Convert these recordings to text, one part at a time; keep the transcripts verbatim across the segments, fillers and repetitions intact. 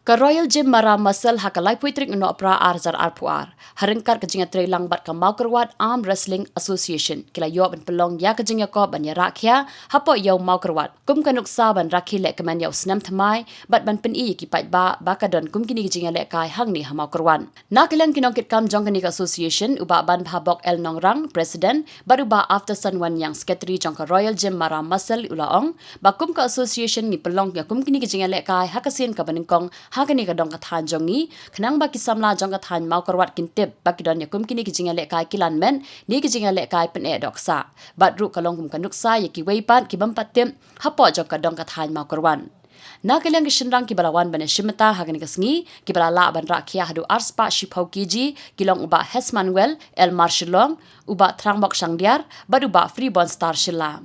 Ka Royal Gym Mara Muscle ha ka laiphew tarik u Nohprah ar hajar arphew ar, ha ryngkat ka jingïatreilang bad ka Mawkyrwat Arm Wrestling Association, ki la ïoh ban pynlong ïa ka jingïakop ban ïarah khia hapoh ïew Mawkyrwat kum ka nuksa ban rakhe lehkmen ïa u snem thymmai bad ban pyni ïa ki paidbah ba ka don kum kine ki jingïalehkai hangne ha Mawkyrwat. Na ka liang ki nongkitkam jong kane ka association, u Bah Banbha Bok L Nongrang, President, bad u Bah Afterson Wanniang, Secretary jong ka Royal Gym Mara Muscle, u la ong ba kum ka association ngi pynlong ïa kum kine ki jingïalehkai ha ka sien kaba nyngkong ha kane ka dong ka thaiñ jong ngi, khnang ba ki samla jong ka thaiñ Mawkyrwat kin tip ba ki don ïa kum kine ki jingïalehkai kilan met ne ki jingïalehkai pyneh dohksah. Bad ruh ka long kum ka nuksa ïa kiwei pat ki bym pat tip hapoh jong ka dong ka thaiñ Mawkyrwat. Na ka liang ki shynrang kiba la wan ban ïashim bynta ha kane ka sngi, kiba la lah ban rah khia haduh arspah shiphew kg, ki long u Bah Hesmanuel Elmar Shillong, u Bah Thrangbok Shangdiar bad u Bah Freeborn Star Shylla.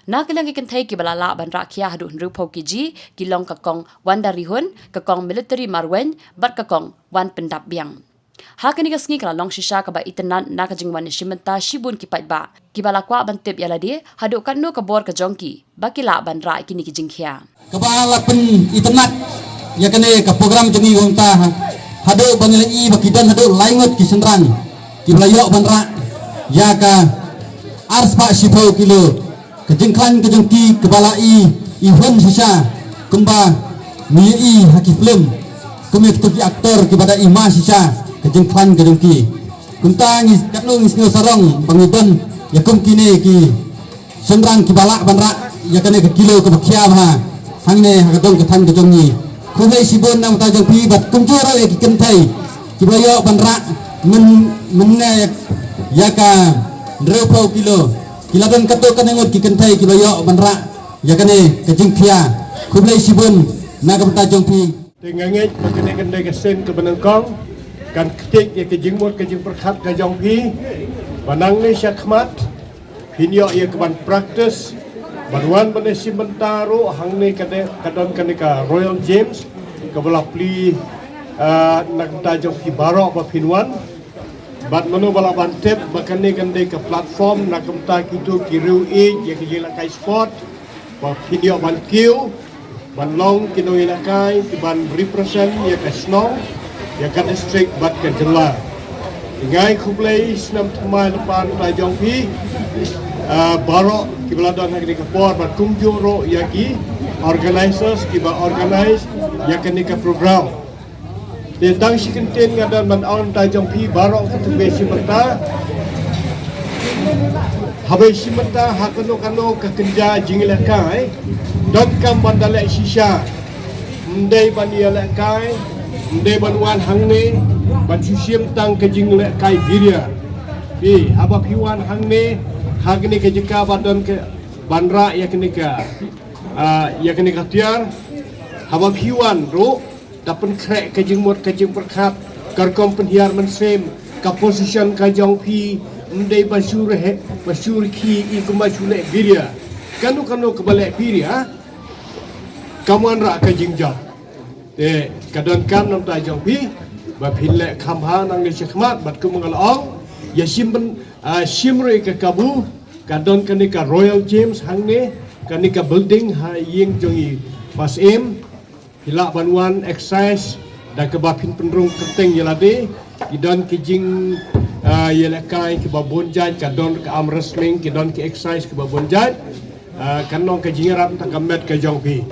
Na ka liang ki kynthei kiba la lah ban rah khia haduh hynriewphew kg, ki long ka Kong Wanda Rihun, ka Kong Military Marwein bad ka Kong Wanpyndapbiang. Ha kane ka sngi ka la long shisha kaba itynnad na ka jingwan ïashim bynta shibun ki paidbah kiba la kwah ban tip ïa lade haduh katno ka bor ka jong ki ba ki lah ban rah ïa kine ki jingkhia. Kaba la pynitynnad ïa kane ka program jong ngi, kumta haduh ba ngi la ïohi ba ki don haduh lai ngut ki shynrang kiba la ïoh ban rah ïa ka arspah shiphew kilo. Ka jingkhlaiñ ka jong ki kaba la i, i hun shisha, kumba ngi ïohi ha ki film, kum ïa kito ki actor kiba da i ma shisha ka jingkhlaiñ ka jong ki. Kumta ngi, katno ngi sngew sarong ba ngi don ïa kum kine ki shynrang kiba lah ban rah ïa kane ka kilo kaba khia bha hangne ha ka dong ka thaiñ ka jong ngi. Khublei shibun na ka bynta jong phi bad kumjuh ruh ïa ki kynthei kiba ïoh ban rah myn, mynne ïa ka hynriewphew kilo. Ki la don katto katne ngut ki kynthei kiba ïoh ban rah ïa kane ka jingkhia. Khublei shibun na ka bynta jong phi. Te nga ngeit ba kane kan dei ka sien kaba nyngkong kan ktieh ïa ka jingmut ka jingpyrkhat ka jong phi ba nangne shakhmat phin ïoh ïa ka ban practice ban wan ban ïashim bynta ruh hangne ka dei, ka don kane ka Royal Games kaba la plie, ah, na ka bynta jong phi baroh ba phin wan. Bad mano ba lah ban tip ba kane kan dei ka platform na ka bynta kito ki riew ïeit ïa ka jingïalehkai sport ba phin ïoh ban kiew ban long ki nongïalehkai kiban represent ïa ka shnong, ïa ka district bad ka jylla. Nga ai khublei snem thymmai lypa na ka bynta jong phi, ah, baroh kiba la don ha kane ka por bad kumjuh ruh ïa ki organizers kiba organize ïa kane ka program. Te tang shi kyntien nga don ban ong na ka bynta jong phi baroh, kaba ïashim bynta, haba ïashim bynta ha kano kano ka kynja jingïalehkai, donkam ban da leh shisha. Ym dei ban ïalehkai, ym dei ban wan hangne ban shu shim tang ka jingïalehkai biria. Phi, haba phi wan hangne ha kane ka jaka ba don ka ban rah ïa kane ka, ah, ïa kane ka tiar, haba phi wan ruh da pynkhreh ka jingmut ka jingpyrkhat, ka rukom pynhiar mynsiem, ka position ka jong phi. Ym dei ba shu reh, ba shu rkhie i kumba shu leh biria. Kano kano kaba leh biria kam wanrah ka jingjop. Te ka donkam na ka bynta jong phi ba phin leh kham bha nangne shakhmat bad kumba nga la ong, ïashim byn, ah, shim ruh ïa ka kabu. Ka don kane ka Royal Games hangne, kane ka building ha ïing jong i Bah Syiem. Phi lah ban wan exercise da kaba phin pynrung kyrteng ïa lade. Ki don ki jing, ah, ïalehkai kiba bun jait, ka don ka arm wrestling, ki don ki exercise kiba bun jait. Ah, kan long ka jingïarap na ka met ka jong phi.